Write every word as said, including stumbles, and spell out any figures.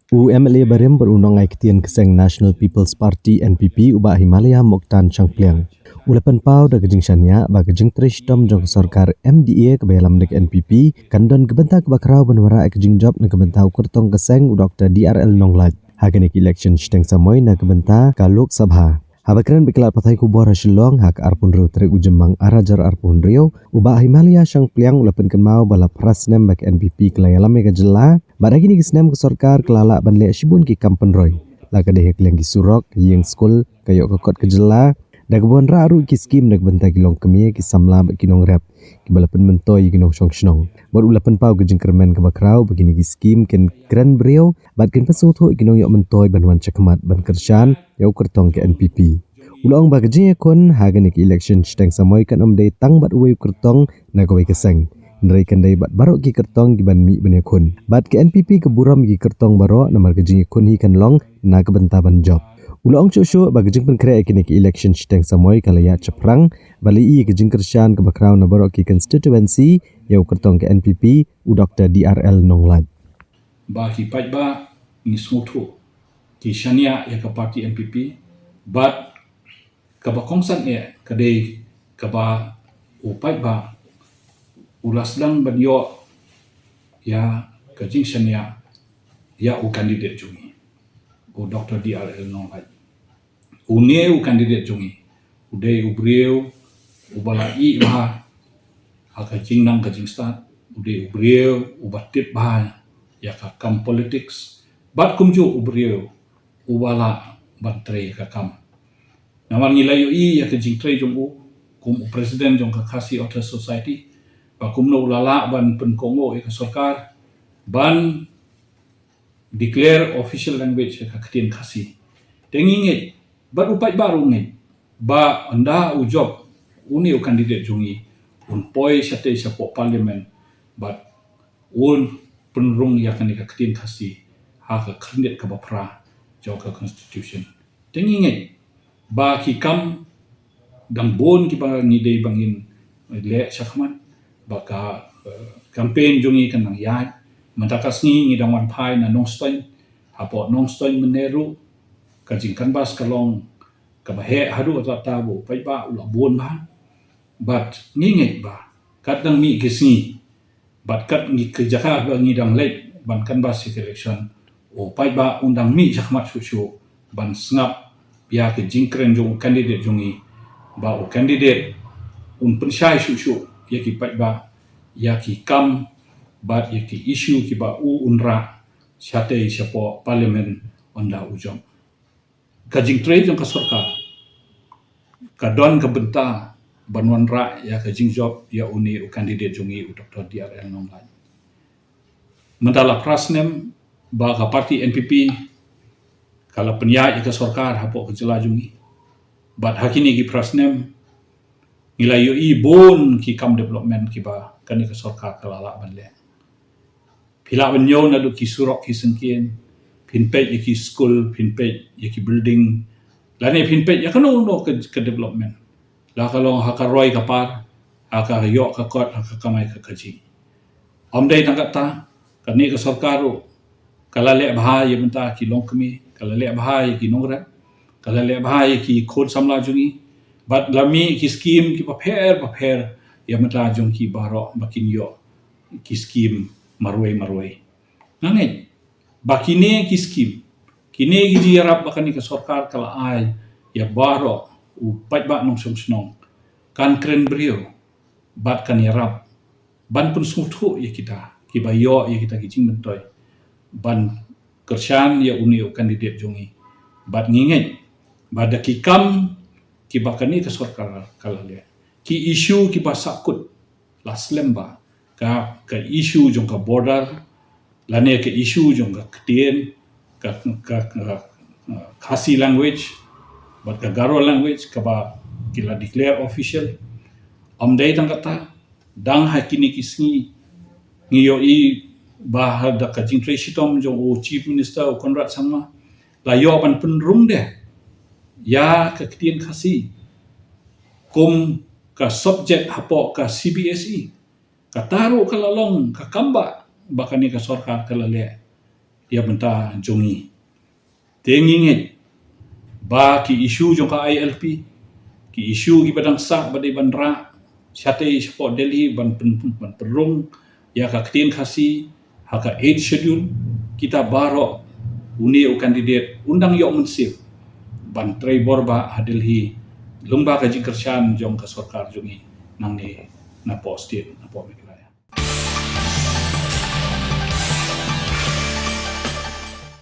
U M L A barim bad u nongai ktien ka seng National People's Party N P P u Bah Himalaya Mokhtar Shangpliang u la pynpaw da ka jingshaniah ba ka jingtrei shitom jong ka sorkar M D A kaba ïalam da ka N P P kan don ka bynta kaba khraw ban wanrah ïa ka jingjop na ka bynta u kyrtong ka seng u Doctor D R L Nonglait ha kane ka election shiteng samoi na ka bynta ka Lok Sabha. Haba kren bad ki lad pathai khubor ha Shillong ha ka arphew hynriew tarik u Jymmang ar hajar arphew hynriew, u Bah Himalaya Shangpliang u la pynkynmaw ba la phra snem ba ka N P P ka la ïalam ïa ka jylla, bad ha kine ki snem ka sorkar ka la lah ban leh shibun ki kam pynroi, la ka dei ha ka liang ki surok, ïing skul, ka ïoh ka kot ka jylla, da kaba wanrah ruh ki skim na ka bynta ki longkmie, ki samla bad ki nongrep kiba la pynmyntoi ïa ki nongshong shnong. Bad u la pynpaw ka jingkyrmen kaba khraw ba kine ki skim kin kren briew bad kin pynsngewthuh ïa ki nongïoh myntoi ban wan shakhmat ban kyrshan ïa u kyrtong ka N P P. U la ong ba ka jingïakhun ha kane ka election shiteng samoi kan ym dei tang bad uwei u kyrtong na kawei ka seng, hynrei kan dei bad baroh ki kyrtong kiban mih ban ïakhun. Bad ka N P P ka burom ïa ki kyrtong baroh namar ka jingïakhun hi kan long na ka bynta ban jop. U la ong shuh shuh ba ka jingpynkhreh ïa kane ka election shiteng samoi ka la ïaid shaphrang bad la ïohi ïa ka jingkyrshan kaba khraw na baroh ki constituency ïa u kyrtong ka N P P u Doctor D R L Nonglait. Ba ki paidbah ngi sngewthuh ki shaniah ïa ka party N P P, bad kaba kongsan eh ka dei kaba u paidbah u la sdang ban ïoh ïa ka jingshaniah ïa u candidate jong ngi, u Doctor D R L Nonglait. Une u candidate jong ngi u dei u briew uba la ïeh bha ha ka jingnang ka jingstad, u dei u briew uba tip bha ïa ka kam politics, bad kumjuh u briew uba lah ban trei ka kam. Namar ngi la ïohi ïa ka jingtrei jong u kum u president jong ka Khasi Authors Society, ba kumno u la lah ban pynkohnguh ïa ka sorkar ban declare official language ïa ka ktien Khasi. Te ngi ngeit bad u paidbah ruh u ngeit ba ynda u jop une u candidate jong ngi un poi shatei shapoh parliament bad un pynrung ïa kane ka ktien Khasi ha ka khyrnit kaba phra jong ka constitution. Te ngi ngeit ba ki kam dang bun kiba ngi dei ba ngin leh shakhmat, ba ka, eh, campaign jong ngi kan dang ïaid. Mynta ka sngi ngi dang wan phai na Nongstoiñ, hapoh Nongstoiñ mynne ruh ka jingcanvass ka long kaba heh haduh katta ba u paidbah u la bun bha. Bad ngi ngeit ba kat dang mih ki sngi bad kat ngi ka jaka ba ngi dang leit ban canvass ïa ka election, u paidbah un dang mih shakhmat shuh shuh ban sngap ïa ka jingkren jong u candidate jong ngi, ba u candidate un pynshai shuh shuh ïa ki paidbah ïa ki kam bad ïa ki issue kiba u un rah shatei shapoh parliament ynda u jop. Ka jingtrei jong ka sorkar ka don ka bynta ban wanrah ïa ka jingjop ïa une u candidate jong ngi u Doctor D R L Nonglait. Mynta la phra snem ba ka party N P P ka la pynïaid ïa ka sorkar hapoh ka jylla jong ngi. Bad ha kine ki phra snem ngi la ïohi bun ki kam development kiba kane ka sorkar ka la lah ban leh. Phi lah ban ñiew naduh ki surok ki syngkien, phin peit ïa ki skul, phin peit ïa ki building, lane phin peit ïa kano kano ka, ka development. La ka long ha ka roi ka par, ha ka ïoh ka kot, ha ka kamai ka kajih. Ym dei tang katta, kane ka sorkar ruh ka la leh bha ïa mynta ki longkmie, ka la leh bha ïa ki nongrep, ka la leh bha ïa ki khun samla jong ngi. Bad la mih ki skim kiba pher bapher ïa mynta jong ki baroh ba kin ïoh ki skim marwei marwei. Nga ngeit ba kine ki skim, kine ki jingïarap ba kane ka sorkar ka la ai ïa baroh u paidbah nongshong shnong kan kren briew bad kan ïarap ban pynsngewthuh ïa kita kiba ïoh ïa kita ki jingmyntoi ban kyrshan ïa une u candidate jong ngi. Bad ngi ngeit ba da ki kam kiba kane ka sorkar ka la leh, ki issue kiba sahkut la slem bha, ka, ka issue jong ka border, lane ka issue jong ka ktien, ka, ka, ka, uh, Khasi language bad ka Garo language kaba ki la declare official. Ym dei tang katta, dang ha kine ki sngi ngi ïohi ba ha da ka jingtrei shitom jong u Chief Minister u Conrad Sangma la ïoh ban pynrung de ïa ka ktien Khasi kum ka subject hapoh ka C B S E. Kata ruh ka la long ka kam ba, ba kane ka sorkar ka la leh. ïa bynta jong ngi. Te ngi ngeit ba ki issue jong ka I L P, ki issue kiba dang sah ba dei ban rah shatei shapoh Delhi ban pyn-, ban pynrung ïa ka ktien Khasi ha ka Eighth Schedule, kita baroh, une u candidate un dang ïoh mynsiem ban trei bor bah ha Delhi lyngba ka jingkyrshan jong ka sorkar jong ngi nangne napoh state, napoh Meghalaya.